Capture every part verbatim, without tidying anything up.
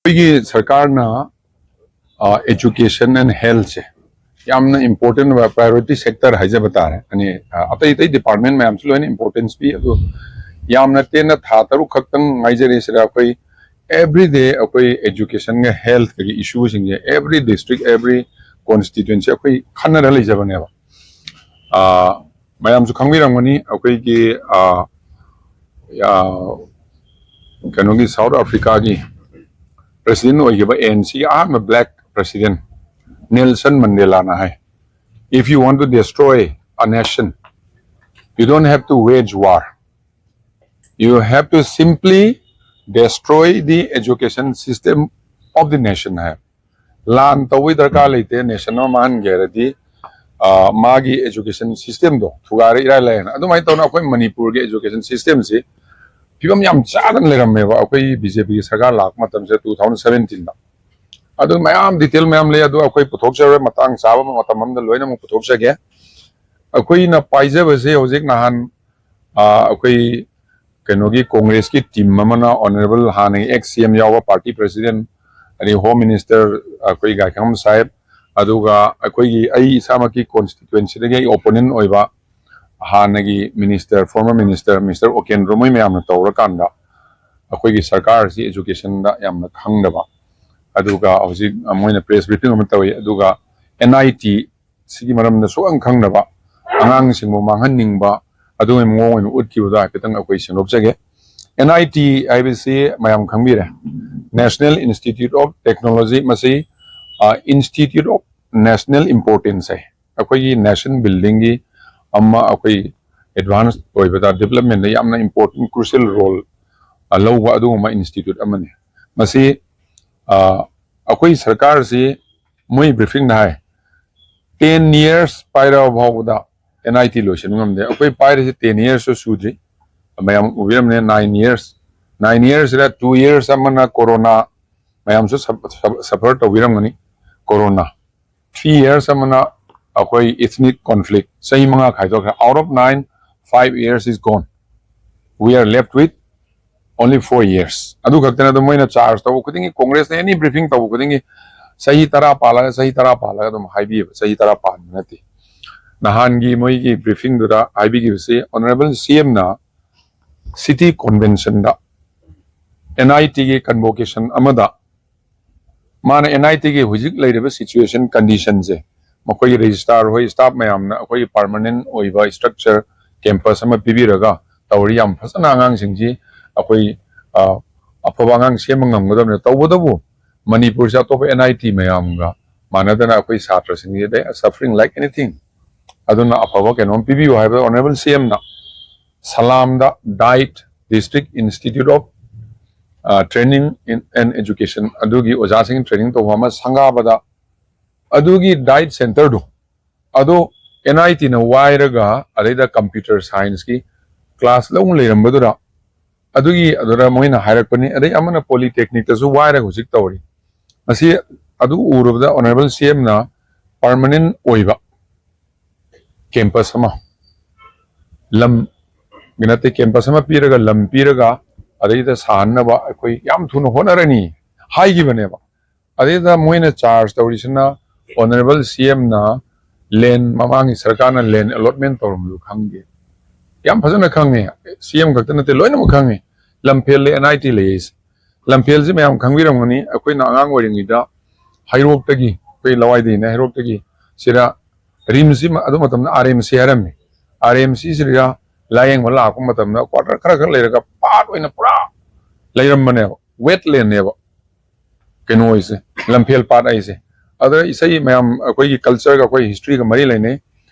ꯑꯩꯒꯤ ꯁꯔꯀꯥꯔꯅ education and health ꯁꯦ ꯌꯥꯝꯅ important ꯑꯣꯏꯕ priority sector ꯍꯥꯏꯖꯕ ꯇꯥꯔꯦ꯫ ꯑꯅꯤ ꯑꯇꯩ ꯑꯇꯩ department ꯃꯌꯥꯝꯁꯨ ꯂꯣꯏꯅ importance ꯄꯤ, ꯑꯗꯨ ꯌꯥꯝꯅ ꯇꯦꯟꯅ ꯊꯥ ꯇꯔꯨꯛ ꯈꯛꯇꯪ ꯉꯥꯏꯖꯔꯤ꯫ ꯁꯤꯗ ꯑꯩꯈꯣꯏ every day ꯑꯩꯈꯣꯏ education ꯒ health ꯀꯒꯤ issue ꯁꯤꯡꯁꯦ every district, every constituency ꯑꯩꯈꯣꯏ ꯈꯟꯅꯔ ꯂꯩꯖꯕꯅꯦꯕ꯫ ꯑ, ꯃꯌꯥꯝꯁꯨ ꯈꯪꯕꯤꯔꯝꯒꯅꯤ, ꯑꯩꯈꯣꯏꯒꯤ ꯑ, ꯑ, ꯀꯩꯅꯣꯒꯤ South Africa ꯒꯤ president ꯑꯣꯏꯈꯤꯕ, A N C ꯒꯤ ꯑꯍꯥꯟꯕ black president Nelson Mandela ꯅ ꯍꯥꯏ, "If you want to destroy a nation, you don't have to wage war. You have to simply destroy the education system of the nation" ꯍꯥꯏ꯫ ꯂꯥꯟ ꯇꯧꯕꯒꯤ ꯗꯔꯀꯥꯔ ꯂꯩꯇꯦ, nation ꯑꯃ ꯃꯥꯡꯍꯟꯒꯦ ꯍꯥꯏꯔꯗꯤ꯫ ꯑ, ꯃꯥꯒꯤ education system ꯗꯣ ꯊꯨꯒꯥꯏꯔ ꯏꯔꯥꯏ ꯂꯥꯏꯅ꯫ ꯑꯗꯨꯃꯥꯏꯅ ꯇꯧꯅ ꯑꯩꯈꯣꯏ ꯃꯅꯤꯄꯨꯔꯒꯤ education system ꯁꯤ ꯐꯤꯕꯝ ꯌꯥꯝ ꯆꯥꯗꯅ ꯂꯩꯔꯝꯃꯦꯕ꯫ ꯑꯩꯈꯣꯏ B J P ꯒꯤ ꯁꯔꯀꯥꯔ ꯂꯥꯛꯄ ꯃꯇꯝꯁꯦ two thousand seventeen ꯗ꯫ ꯑꯗꯨ ꯃꯌꯥꯝ detail ꯃꯌꯥꯝ ꯂꯩ, ꯑꯗꯨ ꯑꯩꯈꯣꯏ ꯄꯨꯊꯣꯛꯆꯔꯣꯏ, ꯃꯇꯥꯡ ꯆꯥꯕ ꯃꯇꯝ ꯑꯃꯗ ꯂꯣꯏꯅꯃꯛ ꯄꯨꯊꯣꯛꯆꯒꯦ꯫ ꯑꯩꯈꯣꯏꯅ ꯄꯥꯏꯖꯕꯁꯦ ꯍꯧꯖꯤꯛ ꯅꯍꯥꯟ, ꯑ, ꯑꯩꯈꯣꯏ ꯀꯩꯅꯣꯒꯤ Congress ꯀꯤ team ꯑꯃꯅ honourable ꯍꯥꯟꯅꯒꯤ ex C M ꯌꯥꯎꯕ party president, ꯑꯗꯩ Home Minister ꯑꯩꯈꯣꯏ ꯒꯥꯏꯈꯥꯝ ꯁꯥꯍꯦꯕ, ꯑꯗꯨꯒ ꯑꯩꯈꯣꯏꯒꯤ ꯑꯩ ꯏꯁꯥꯃꯛꯀꯤ constituency ꯗꯒꯤ ꯑꯩ opponent ꯑꯣꯏꯕ ꯍꯥꯟꯅꯒꯤ minister, former minister Mister ꯑꯣꯀꯦꯟꯗ꯭ꯔꯣ, ꯃꯣꯏ ꯃꯌꯥꯝꯅ ꯇꯧꯔꯀꯥꯟꯗ ꯑꯩꯈꯣꯏꯒꯤ ꯁꯔꯀꯥꯔꯁꯤ education ꯗ ꯌꯥꯝꯅ ꯈꯪꯗꯕ, ꯑꯗꯨꯒ ꯍꯧꯖꯤꯛ ꯃꯣꯏꯅ press briefing ꯑꯃ ꯇꯧꯏ, ꯑꯗꯨꯒ N I T ꯁꯤꯒꯤ ꯃꯔꯝꯗ ꯁꯨꯛꯈꯪ ꯈꯪꯗꯕ, ꯑꯉꯥꯡꯁꯤꯡꯕꯨ ꯃꯥꯡꯍꯟꯅꯤꯡꯕ ꯑꯗꯨꯒꯤ ꯃꯑꯣꯡ ꯑꯣꯏꯅ ꯎꯠꯈꯤꯕꯗꯣ ꯍꯥꯏꯐꯦꯠꯇꯪ ꯑꯩꯈꯣꯏ ꯁꯦꯡꯗꯣꯛꯆꯒꯦ꯫ N I T ꯍꯥꯏꯕꯁꯤ ꯃꯌꯥꯝ ꯈꯪꯕꯤꯔꯦ, National Institute of Technology꯫ ꯃꯁꯤ, ꯑ, institute of national importance ꯍꯥꯏ꯫ ꯑꯩꯈꯣꯏꯒꯤ nation building ꯒꯤ ꯑꯃ, ꯑꯩꯈꯣꯏ advance ꯑꯣꯏꯕꯗ, development ꯗ ꯌꯥꯝꯅ important, crucial role, ꯑ, ꯂꯧꯕ ꯑꯗꯨꯒꯨꯝꯕ institute ꯑꯃꯅꯤ꯫ ꯃꯁꯤ, ꯑ, ꯑꯩꯈꯣꯏ ꯁꯔꯀꯥꯔꯁꯤ ꯃꯣꯏ briefing ꯗ ꯍꯥꯏ, ten years ꯄꯥꯏꯔꯕ ꯐꯥꯎꯕꯗ N I T ꯂꯣꯏꯁꯤꯟꯕ ꯉꯝꯗꯦ꯫ ꯑꯩꯈꯣꯏ ꯄꯥꯏꯔꯤꯁꯤ ten years ꯁꯨ ꯁꯨꯗ꯭ꯔꯤ, ꯃꯌꯥꯝ ꯎꯕꯤꯔꯝꯅꯦ, nine years꯫ Nine years ꯁꯤꯗ two years ꯑꯃꯅ corona, ꯃꯌꯥꯝꯁꯨ suf-, suf-, suffer ꯇꯧꯕꯤꯔꯝꯒꯅꯤ, corona꯫ Three years ꯑꯃꯅ ꯑꯩꯈꯣꯏ ethnic conflict, ꯆꯍꯤ ꯃꯉꯥ ꯈꯥꯏꯗꯣꯛꯈ꯭ꯔꯦ꯫ Out of nine, five years is gone. We are left with Only four years. ꯑꯗꯨ ꯈꯛꯇꯅ ꯑꯗꯨꯝ ꯃꯣꯏꯅ ꯆꯥꯔꯖ ꯇꯧꯕ ꯈꯨꯗꯤꯡꯒꯤ, ꯀꯣꯡꯒ꯭ꯔꯦꯁꯅ ꯑꯦꯅꯤ ꯕ꯭ꯔꯤꯐꯤꯡ ꯇꯧꯕ ꯈꯨꯗꯤꯡꯒꯤ ꯆꯍꯤ ꯇꯔꯥ ꯄꯥꯜꯂꯒ, ꯆꯍꯤ ꯇꯔꯥ ꯄꯥꯜꯂꯒ ꯑꯗꯨꯝ ꯍꯥꯏꯕꯤꯌꯦꯕ, ꯆꯍꯤ ꯇꯔꯥ ꯄꯥꯟꯕ ꯅꯠꯇꯦ꯫ ꯅꯍꯥꯟꯒꯤ ꯃꯣꯏꯒꯤ ꯕ꯭ꯔꯤꯐꯤꯡꯗꯨꯗ ꯍꯥꯏꯕꯤꯈꯤꯕꯁꯤ, ꯑꯣꯅꯔꯦꯕꯜ ꯁꯤ ꯑꯦꯝꯅ ꯁꯤꯇꯤ ꯀꯣꯟꯚꯦꯟꯁꯟꯗ ꯑꯦꯟ ꯑꯥꯏ ꯇꯤꯒꯤ ꯀꯟꯚꯣꯀꯦꯁꯟ ꯑꯃꯗ ꯃꯥꯅ ꯑꯦꯟ ꯑꯥꯏ ꯇꯤꯒꯤ ꯍꯧꯖꯤꯛ ꯂꯩꯔꯤꯕ ꯁꯤꯆꯨꯋꯦꯁꯟ ꯀꯟꯗꯤꯁꯟꯁꯦ, ꯃꯈꯣꯏꯒꯤ ꯔꯦꯖꯤꯁꯇ꯭ꯔꯥꯔ ꯍꯣꯏ, ꯁ꯭ꯇꯥꯐ ꯃꯌꯥꯝꯅ ꯑꯩꯈꯣꯏꯒꯤ ꯄꯥꯔꯃꯅꯦꯟ ꯑꯣꯏꯕ ꯁ꯭ꯇ꯭ꯔꯛꯆꯔ ꯀꯦꯝꯄꯁ ꯑꯃ ꯄꯤꯕꯤꯔꯒ ꯇꯧꯔꯤ꯫ ꯌꯥꯝ ꯐꯖꯅ ꯑꯉꯥꯡꯁꯤꯡꯁꯤ ꯑꯩꯈꯣꯏ, ꯑ, ꯑꯐꯕ ꯑꯉꯥꯡ ꯁꯦꯝꯕ ꯉꯝꯒꯗꯕꯅꯤ꯫ ꯇꯧꯕꯇꯕꯨ ꯃꯅꯤꯄꯨꯔꯁꯦ ꯑꯇꯣꯞꯄ ꯑꯦꯟ ꯑꯥꯏ ꯇꯤ ꯃꯌꯥꯝꯒ ꯃꯥꯟꯅꯗꯅ ꯑꯩꯈꯣꯏ ꯁꯥꯇ꯭ꯔꯁꯤꯡꯁꯤ, they are suffering like anything꯫ ꯑꯗꯨꯅ ꯑꯐꯕ ꯀꯩꯅꯣꯝ ꯄꯤꯕꯤꯌꯨ ꯍꯥꯏꯕꯗ, ꯑꯣꯅꯔꯦꯕꯜ ꯁꯤ ꯑꯦꯝꯅ ꯁꯂꯥꯝꯗ DIET, District Institute of, ꯑ, Training in, and Education, ꯑꯗꯨꯒꯤ ꯑꯣꯖꯥꯁꯤꯡ ꯇ꯭ꯔꯦꯅꯤꯡ ꯇꯧꯕ ꯑꯃ, ꯁꯪꯒꯥꯕꯗ ꯑꯗꯨꯒꯤ DIET ꯁꯦꯟꯇꯔꯗꯨ, ꯑꯗꯣ ꯑꯦꯟ ꯑꯥꯏ ꯇꯤꯅ ꯋꯥꯏꯔꯒ, ꯑꯗꯩꯗ ꯀꯝꯄ꯭ꯌꯨꯇꯔ ꯁꯥꯏꯟꯁꯀꯤ ꯀ꯭ꯂꯥꯁ ꯂꯧ ꯂꯩꯔꯝꯕꯗꯨꯗ, ꯑꯗꯨꯒꯤ, ꯑꯗꯨꯗ ꯃꯣꯏꯅ ꯍꯥꯏꯔꯛꯄꯅꯤ꯫ ꯑꯗꯩ ꯑꯃꯅ ꯄꯣꯂꯤꯇꯦꯛꯅꯤꯛꯇꯁꯨ ꯋꯥꯏꯔꯒ ꯍꯧꯖꯤꯛ ꯇꯧꯔꯤ꯫ ꯃꯁꯤ, ꯑꯗꯨ ꯎꯔꯨꯕꯗ ꯑꯣꯅꯔꯦꯕꯜ ꯁꯤ ꯑꯦꯝꯅ ꯄꯥꯔꯃꯅꯦꯟ ꯑꯣꯏꯕ ꯀꯦꯝꯄꯁ ꯑꯃ, ꯂꯝ ꯅꯠꯇꯦ, ꯀꯦꯝꯄꯁ ꯑꯃ ꯄꯤꯔꯒ, ꯂꯝ ꯄꯤꯔꯒ, ꯑꯗꯩꯗ ꯁꯥꯍꯟꯅꯕ ꯑꯩꯈꯣꯏ ꯌꯥꯝ ꯊꯨꯅ ꯍꯣꯠꯅꯔꯅꯤ ꯍꯥꯏꯈꯤꯕꯅꯦꯕ꯫ ꯑꯗꯩꯗ ꯃꯣꯏꯅ ꯆꯥꯔꯖ ꯇꯧꯔꯤꯁꯤꯅ, ꯑꯣꯅꯔꯦꯕꯜ ꯁꯤ ꯑꯦꯝꯅ ꯂꯦꯟ, ꯃꯃꯥꯡꯒꯤ ꯁꯔꯀꯥꯔꯅ ꯂꯦꯟ ꯑꯦꯂꯣꯠꯃꯦꯟ ꯇꯧꯔꯝꯕꯗꯨ ꯈꯪꯗꯦ꯫ ꯌꯥꯝ ꯐꯖꯅ ꯈꯪꯉꯦ, ꯁꯤ ꯑꯦꯝ ꯈꯛꯇ ꯅꯠꯇꯦ, ꯂꯣꯏꯅꯃꯛ ꯈꯪꯉꯦ꯫ ꯂꯝꯐꯦꯜꯗ ꯑꯦꯟ ꯑꯥꯏ ꯇꯤ ꯂꯩ ꯍꯥꯏꯁꯦ꯫ ꯂꯝꯐꯦꯜꯁꯤ ꯃꯌꯥꯝ ꯈꯪꯕꯤꯔꯝꯒꯅꯤ, ꯑꯩꯈꯣꯏꯅ ꯑꯉꯥꯡ ꯑꯣꯏꯔꯤꯉꯩꯗ ꯍꯩꯔꯣꯛꯇꯒꯤ, ꯑꯩꯈꯣꯏ ꯂꯋꯥꯏꯗꯩꯅ ꯍꯩꯔꯣꯛꯇꯒꯤ ꯁꯤꯗ ꯔꯤꯝꯁꯁꯤ, ꯑꯗꯨ ꯃꯇꯝꯗ ꯑꯥꯔ ꯑꯦꯝ ꯁꯤ ꯍꯥꯏꯔꯝꯃꯤ꯫ ꯑꯥꯔ ꯑꯦꯝ ꯁꯤ ꯁꯤꯗ ꯂꯥꯌꯦꯡꯕ ꯂꯥꯛꯄ ꯃꯇꯝꯗ ꯀ꯭ꯋꯥꯇꯔ ꯈꯔ ꯈꯛ ꯂꯩꯔꯒ ꯄꯥꯠ ꯑꯣꯏꯅ ꯄꯨꯔꯥ ꯂꯩꯔꯝꯕꯅꯦꯕ, ꯋꯦꯠꯂꯦꯟꯅꯦꯕ꯫ ꯀꯩꯅꯣ ꯍꯥꯏꯁꯦ, ꯂꯝꯐꯦꯜ ꯄꯥꯠ ꯍꯥꯏꯁꯦ꯫ ꯑꯗ ꯏꯁꯩ ꯃꯌꯥꯝ, ꯑꯩꯈꯣꯏꯒꯤ ꯀꯜꯆꯔꯒ ꯑꯩꯈꯣꯏ ꯍꯤꯁꯇ꯭ꯔꯤꯒ ꯃꯔꯤ ꯂꯩꯅꯩ꯫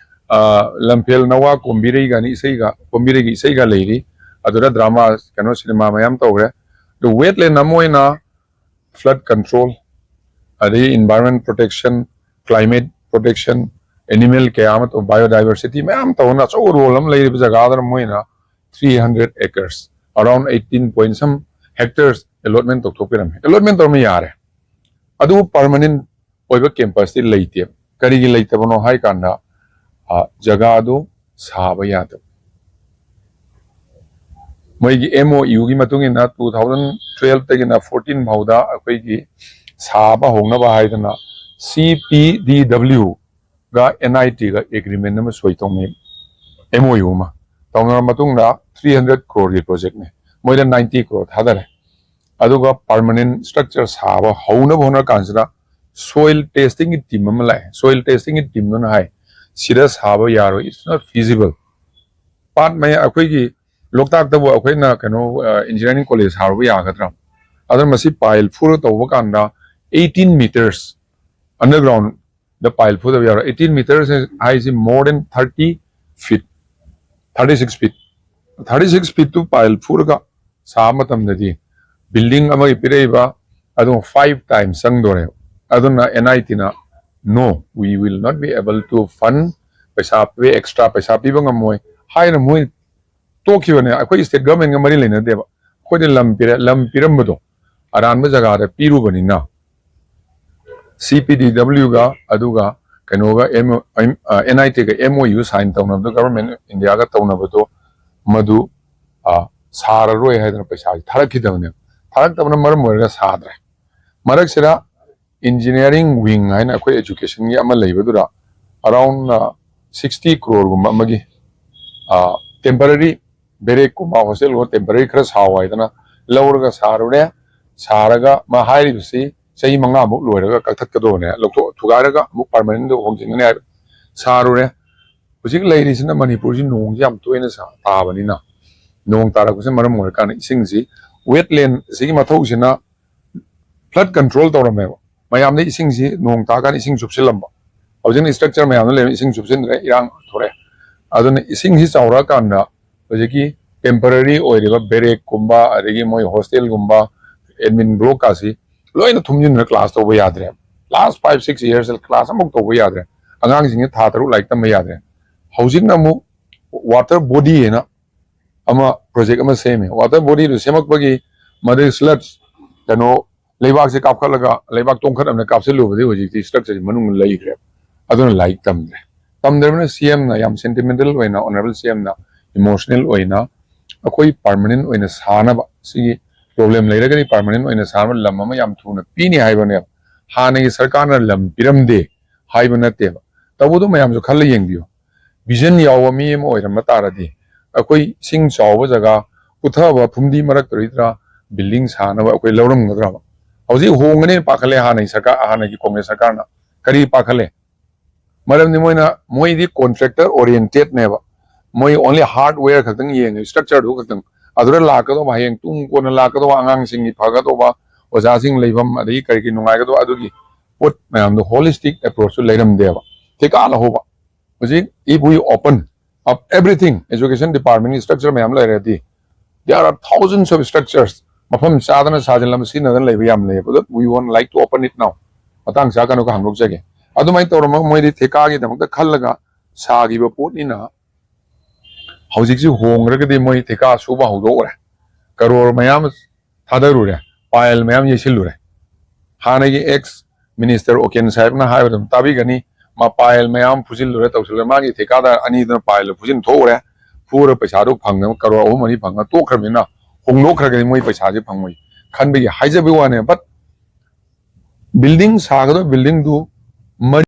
ꯑ, ꯂꯝꯐꯦꯜ ꯅꯋꯥ ꯀꯣꯝꯕꯤꯔꯩꯒꯅꯤ ꯏꯁꯩꯒ, ꯀꯣꯝꯕꯤꯔꯩꯒꯤ ꯏꯁꯩꯒ ꯂꯩꯔꯤ꯫ ꯑꯗꯨꯗ ꯗ꯭ꯔꯃꯥ, ꯀꯩꯅꯣ, ꯁꯤꯅꯦꯃꯥ ꯃꯌꯥꯝ ꯇꯧꯈ꯭ꯔꯦ꯫ ꯑꯗꯨ ꯋꯦꯠꯂꯦꯟ ꯑꯃ ꯑꯣꯏꯅ flood control, ꯑꯗꯒꯤ environment protection, climate protection, animal ꯀꯌꯥ ꯑꯃ, biodiversity ꯃꯌꯥꯝ ꯇꯧꯅ ꯑꯆꯧꯕ ꯔꯣꯜ ꯑꯃ ꯂꯩꯔꯤꯕ ꯖꯒꯥꯗꯨꯅ ꯃꯣꯏꯅ three hundred acres, around eighteen point some hectares allotment ꯇꯧꯊꯣꯛꯄꯤꯔꯝꯃꯦ꯫ ꯑꯦꯂꯣꯠꯃꯦꯟ ꯇꯧꯔꯝꯃ ꯌꯥꯔꯦ꯫ ꯑꯗꯨꯕꯨ ꯄꯔꯃꯅꯦꯟ ꯑꯣꯏꯕ ꯀꯦꯝꯄꯁꯇꯤ ꯂꯩꯇꯦ꯫ ꯀꯔꯤꯒꯤ ꯂꯩꯇꯕꯅꯣ ꯍꯥꯏ ꯀꯥꯟꯗ, ꯑ, ꯖꯒꯥꯗꯨ ꯁꯥꯕ ꯌꯥꯗꯕ꯫ ꯃꯣꯏꯒꯤ MOU ꯒꯤ ꯃꯇꯨꯡ ꯏꯟꯅ two thousand twelve ꯇꯒꯤꯅ fourteen ꯐꯥꯎꯗ ꯑꯩꯈꯣꯏꯒꯤ ꯁꯥꯕ ꯍꯧꯅꯕ ꯍꯥꯏꯗꯅ CPDW ꯒ NIT ꯒ agreement ꯑꯃ ꯁꯣꯏ ꯇꯧꯅꯩ, MOU ꯑꯃ ꯇꯧꯅꯔ ꯃꯇꯨꯡꯗ three hundred crore ꯒꯤ project ꯅꯦ, ꯃꯣꯏꯗ ninety crore ꯊꯥꯗꯔꯦ꯫ ꯑꯗꯨꯒ permanent structure ꯁꯥꯕ ꯍꯧꯅꯕ ꯍꯣꯠꯅꯔ ꯀꯥꯟꯁꯤꯗ soil testing ꯒꯤ team ꯑꯃ ꯂꯥꯛꯑꯦ꯫ Soil testing ꯒꯤ team ꯗꯨꯅ ꯍꯥꯏ, "ꯁꯤꯗ ꯁꯥꯕ ꯌꯥꯔꯣꯏ, it's not feasible." ꯄꯥꯠ ꯃꯌꯥ ꯑꯩꯈꯣꯏꯒꯤ ꯂꯣꯛꯇꯥꯛꯇꯕꯨ ꯑꯩꯈꯣꯏꯅ ꯀꯩꯅꯣ engineering college ꯁꯥꯔꯨꯕ ꯌꯥꯒꯗ꯭ꯔꯥ? ꯑꯗꯨꯅ ꯃꯁꯤ pile ꯐꯨꯔ ꯇꯧꯕ ꯀꯥꯟꯗ eighteen meters underground ꯗ pile ꯐꯨꯗꯕ ꯌꯥꯔꯣꯏ꯫ Eighteen meters ꯍꯥꯏꯁꯤ more than thirty feet, thirty six feet, thirty six feet two pile ꯐꯨꯔꯒ ꯁꯥꯕ ꯃꯇꯝꯗꯗꯤ building ꯑꯃꯒꯤ ꯄꯤꯔꯛꯏꯕ ꯑꯗꯨ five times ꯆꯪꯗꯣꯔꯦꯕ꯫ ꯑꯗꯨꯅ NIT ꯅ, "No, we will not be able to fund, ꯄꯩꯁꯥ ꯄꯤ, extra ꯄꯩꯁꯥ ꯄꯤꯕ ꯉꯝꯃꯣꯏ" ꯍꯥꯏꯅ ꯃꯣꯏ ꯇꯣꯛꯈꯤꯕꯅꯦ꯫ ꯑꯩꯈꯣꯏ state government ꯒ ꯃꯔꯤ ꯂꯩꯅꯗꯦꯕ꯫ ꯑꯩꯈꯣꯏꯗ ꯂꯝ ꯄꯤꯔꯦ, ꯂꯝ ꯄꯤꯔꯝꯕꯗꯣ ꯑꯔꯥꯟꯕ ꯖꯒꯥꯗ ꯄꯤꯔꯨꯕꯅꯤꯅ, CPDW ꯒ ꯑꯗꯨꯒ ꯀꯩꯅꯣꯒ, NIT ꯒ MOU sign ꯇꯧꯅꯕꯗꯣ, government of India ꯒ ꯇꯧꯅꯕꯗꯣ, ꯃꯗꯨ, ꯑ, ꯁꯥꯔꯔꯣꯏ ꯍꯥꯏꯗꯅ ꯄꯩꯁꯥꯁꯤ ꯊꯥꯔꯛꯈꯤꯗꯕꯅꯦꯕ꯫ ꯊꯥꯔꯛꯇꯕꯅ ꯃꯔꯝ ꯑꯣꯏꯔꯒ ꯁꯥꯗ꯭ꯔꯦ꯫ ꯃꯔꯛꯁꯤꯗ engineering wing ꯍꯥꯏꯅ ꯑꯩꯈꯣꯏ education ꯒꯤ ꯑꯃ ꯂꯩꯕꯗꯨꯗ around sixty crore ꯒꯨꯝꯕ ꯑꯃꯒꯤ temporary barrack ꯀꯨꯝꯕ, hostel ꯒꯨꯝꯕ temporary ꯈꯔ ꯁꯥꯎ ꯍꯥꯏꯗꯅ ꯂꯧꯔꯒ ꯁꯥꯔꯨꯔꯦ꯫ ꯁꯥꯔꯒ ꯃꯥ ꯍꯥꯏꯔꯤꯕꯁꯤ ꯆꯍꯤ ꯃꯉꯥꯃꯨꯛ ꯂꯣꯏꯔꯒ ꯀꯛꯊꯠꯀꯗꯧꯕꯅꯦ, ꯂꯧꯊꯣꯛ ꯊꯨꯒꯥꯏꯔꯒ ꯑꯃꯨꯛ permanent ꯗ ꯍꯣꯡꯖꯤꯟꯒꯅꯤ ꯍꯥꯏꯕ꯫ ꯁꯥꯔꯨꯔꯦ꯫ ꯍꯧꯖꯤꯛ ꯂꯩꯔꯤꯁꯤꯅ ꯃꯅꯤꯄꯨꯔꯁꯤ ꯅꯣꯡꯁꯤ ꯌꯥꯝ ꯇꯣꯏꯅ ꯁꯥ-, ꯇꯥꯕꯅꯤꯅ, ꯅꯣꯡ ꯇꯥꯔꯛꯄꯁꯤꯅ ꯃꯔꯝ ꯑꯣꯏꯔꯀꯥꯟꯗ ꯏꯁꯤꯡꯁꯤ, wetland ꯁꯤꯒꯤ ꯃꯊꯧꯁꯤꯅ flood control ꯇꯧꯔꯝꯃꯦꯕ꯫ ꯃꯌꯥꯝꯗ ꯏꯁꯤꯡꯁꯤ ꯅꯣꯡ ꯇꯥꯔꯀꯥꯟꯗ ꯏꯁꯤꯡ ꯆꯨꯞꯁꯤꯜꯂꯝꯕ꯫ ꯍꯧꯖꯤꯛꯅ structure ꯃꯌꯥꯝꯗ ꯂꯩꯔꯝꯃꯤ, ꯏꯁꯤꯡ ꯆꯨꯞꯁꯤꯟꯗ꯭ꯔꯦ, ꯏꯔꯥꯡ ꯊꯣꯛꯑꯦ꯫ ꯑꯗꯨꯅ ꯏꯁꯤꯡꯁꯤ ꯆꯥꯎꯔꯛꯑꯀꯥꯟꯗ ꯍꯧꯖꯤꯛꯀꯤ temporary ꯑꯣꯏꯔꯤꯕ barrack ꯀꯨꯝꯕ, ꯑꯗꯒꯤ ꯃꯣꯏ hostel ꯒꯨꯝꯕ, admin block ꯀꯥꯁꯤ ꯂꯣꯏꯅ ꯊꯨꯝꯖꯤꯟꯗꯅ class ꯇꯧꯕ ꯌꯥꯗ꯭ꯔꯦ꯫ Last five six years class ꯑꯃꯐꯥꯎ ꯇꯧꯕ ꯌꯥꯗ꯭ꯔꯦ꯫ ꯑꯉꯥꯡꯁꯤꯡꯁꯤ ꯊꯥ ꯇꯔꯨꯛ ꯂꯥꯏꯔꯤꯛ ꯇꯝꯕ ꯌꯥꯗ꯭ꯔꯦ꯫ ꯍꯧꯖꯤꯛꯅ ꯑꯃꯨꯛ water body ꯍꯥꯏꯅ ꯑꯃ project ꯑꯃ ꯁꯦꯝꯃꯦ꯫ Water body ꯗꯨ ꯁꯦꯝꯃꯛꯄꯒꯤ ꯃꯗꯨꯒꯤ sludge, ꯀꯩꯅꯣ, ꯂꯩꯕꯥꯛꯁꯦ ꯀꯥꯞꯈꯠꯂꯒ ꯂꯩꯕꯥꯛ ꯇꯣꯡꯈꯠ ꯑꯃꯅ ꯀꯥꯞꯁꯤꯜꯂꯨꯕꯗꯒꯤ ꯍꯧꯖꯤꯛꯇꯤ structure ꯁꯤ ꯃꯅꯨꯡꯗ ꯂꯩꯈ꯭ꯔꯦ꯫ ꯑꯗꯨꯅ ꯂꯥꯏꯔꯤꯛ ꯇꯝꯗ꯭ꯔꯦ꯫ ꯇꯝꯗ꯭ꯔꯕꯅꯤꯅ CM ꯅ ꯌꯥꯝ sentimental ꯑꯣꯏꯅ, honorable CM ꯅ emotional ꯑꯣꯏꯅ ꯑꯩꯈꯣꯏ ꯄꯥꯔꯃꯅꯦꯟ ꯑꯣꯏꯅ ꯁꯥꯅꯕ, ꯁꯤꯒꯤ ꯄ꯭ꯔꯣꯕ꯭ꯂꯦꯝ ꯂꯩꯔꯒꯗꯤ ꯄꯥꯔꯃꯅꯦꯟ ꯑꯣꯏꯅ ꯁꯥꯅꯕ ꯂꯝ ꯑꯃ ꯌꯥꯝ ꯊꯨꯅ ꯄꯤꯅꯤ ꯍꯥꯏꯕꯅꯦꯕ꯫ ꯍꯥꯟꯅꯒꯤ ꯁꯔꯀꯥꯔꯅ ꯂꯝ ꯄꯤꯔꯝꯗꯦ ꯍꯥꯏꯕ ꯅꯠꯇꯦꯕ, ꯇꯧꯕꯗꯣ ꯃꯌꯥꯝꯁꯨ ꯈꯜꯂ ꯌꯦꯡꯕꯤꯌꯨ꯫ ꯚꯤꯖꯟ ꯌꯥꯎꯕ ꯃꯤ ꯑꯃ ꯑꯣꯏꯔꯝꯕ ꯇꯥꯔꯗꯤ ꯑꯩꯈꯣꯏ ꯏꯁꯤꯡ ꯆꯥꯎꯕ ꯖꯒꯥ, ꯄꯨꯊꯕ ꯐꯨꯝꯗꯤ ꯃꯔꯛꯇ ꯂꯩꯗ꯭ꯔꯥ ꯕꯤꯜꯗꯤꯡ ꯁꯥꯅꯕ ꯑꯩꯈꯣꯏ ꯂꯧꯔꯝꯒꯗ꯭ꯔꯕ? ꯍꯧꯖꯤꯛ ꯍꯣꯡꯒꯅꯦꯅ ꯄꯥꯈꯠꯂꯦ ꯍꯥꯟꯅꯒꯤ ꯁꯔꯀꯥꯔ, ꯍꯥꯟꯅꯒꯤ ꯀꯣꯡꯒ꯭ꯔꯦꯁ ꯁꯔꯀꯥꯔꯅ꯫ ꯀꯔꯤ ꯄꯥꯈꯠꯂꯦ? ꯃꯔꯝꯗꯤ ꯃꯣꯏꯅ, ꯃꯣꯏꯗꯤ ꯀꯣꯟꯇ꯭ꯔꯦꯛꯇꯔ ꯑꯣꯔꯤꯌꯦꯟꯇꯦꯠꯅꯦꯕ꯫ ꯃꯣꯏ ꯑꯣꯟꯂꯤ ꯍꯥꯔꯗꯋꯦꯌꯔ ꯈꯛꯇꯪ ꯌꯦꯡꯉꯦ, ꯏꯁꯇ꯭ꯔꯛꯆꯔꯗꯨ ꯈꯛꯇꯪ꯫ ꯑꯗꯨꯗ ꯂꯥꯛꯀꯗꯧꯕ, ꯍꯌꯦꯡ ꯇꯨꯡ ꯀꯣꯟꯅ ꯂꯥꯛꯀꯗꯧꯕ ꯑꯉꯥꯡꯁꯤꯡꯒꯤ ꯐꯒꯗꯧꯕ, ꯑꯣꯖꯥꯁꯤꯡ ꯂꯩꯐꯝ, ꯑꯗꯒꯤ ꯀꯔꯤ ꯀꯔꯤ ꯅꯨꯡꯉꯥꯏꯒꯗꯧꯕ, ꯑꯗꯨꯒꯤ ꯄꯣꯠ ꯃꯌꯥꯝꯗꯣ ꯍꯣꯂꯤꯁꯇꯤꯛ ꯑꯦꯄ꯭ꯔꯣꯆꯁꯨ ꯂꯩꯔꯝꯗꯦꯕ꯫ ꯊꯤꯀꯥ ꯂꯧꯍꯧꯕ꯫ ꯍꯧꯖꯤꯛ if we open up everything, education department ꯒꯤ ꯏꯁꯇ꯭ꯔꯛꯆꯔ ꯃꯌꯥꯝ ꯂꯩꯔꯗꯤ, there are thousands of structures ꯃꯐꯝ ꯆꯥꯗꯅ ꯁꯥꯖꯤꯜꯂꯝꯕ, ꯁꯤꯖꯤꯟꯅꯗꯅ ꯂꯩꯕ ꯌꯥꯝ ꯂꯩꯌꯦꯕ꯫ That we won't like to open it now. ꯃꯇꯥꯡ ꯆꯥꯀꯥꯟꯗ ꯍꯥꯡꯗꯣꯛꯆꯒꯦ꯫ ꯑꯗꯨꯃꯥꯏꯅ ꯇꯧꯔꯝꯃꯒ ꯃꯣꯏꯗꯤ ꯊꯤꯀꯥꯒꯤꯗꯃꯛꯇ ꯈꯜꯂꯒ ꯁꯥꯈꯤꯕ ꯄꯣꯠꯅꯤꯅ, ꯍꯧꯖꯤꯛꯁꯤ ꯍꯣꯡꯈ꯭ꯔꯒꯗꯤ ꯃꯣꯏ ꯊꯤꯀꯥ ꯁꯨꯕ ꯍꯧꯗꯣꯛꯎꯔꯦ꯫ ꯀꯔꯣꯔ ꯃꯌꯥꯝ ꯊꯥꯗꯔꯨꯔꯦ, ꯄꯥꯏꯜ ꯃꯌꯥꯝ ꯌꯩꯁꯤꯜꯂꯨꯔꯦ꯫ ꯍꯥꯟꯅꯒꯤ ꯑꯦꯛꯁ ꯃꯤꯅꯤꯁꯇꯔ ꯑꯣꯀꯦꯟ ꯁꯥꯍꯦꯕꯅ ꯍꯥꯏꯕꯗ ꯑꯗꯨꯝ ꯇꯥꯕꯤꯒꯅꯤ, ꯃꯥ ꯄꯥꯏꯜ ꯃꯌꯥꯝ ꯐꯨꯖꯤꯜꯂꯨꯔꯦ, ꯇꯧꯁꯤꯜꯂꯨꯔꯦ, ꯃꯥꯒꯤ ꯊꯤꯀꯥꯗꯥꯔ ꯑꯅꯤꯗꯨꯅ ꯄꯥꯏꯜꯗ ꯐꯨꯖꯤꯟ ꯊꯣꯛꯎꯔꯦ, ꯐꯨꯔ ꯄꯩꯁꯥꯗꯨ ꯐꯪꯅꯕ ꯀꯔꯣꯔ ꯑꯍꯨꯝ ꯃꯔꯤ ꯐꯪꯉ ꯇꯣꯛꯈ꯭ꯔꯕꯅꯤꯅ, ꯍꯣꯡꯗꯣꯛꯈ꯭ꯔꯒꯗꯤ ꯃꯣꯏ ꯄꯩꯁꯥꯁꯦ ꯐꯪꯉꯣꯏ ꯈꯟꯕꯒꯤ ꯍꯥꯏꯖꯕꯒꯤ ꯋꯥꯅꯦ꯫ But ꯕꯤꯜꯗꯤꯡ ꯁꯥꯒꯗꯕ ꯕꯤꯜꯗꯤꯡꯗꯨ ꯃꯔꯤ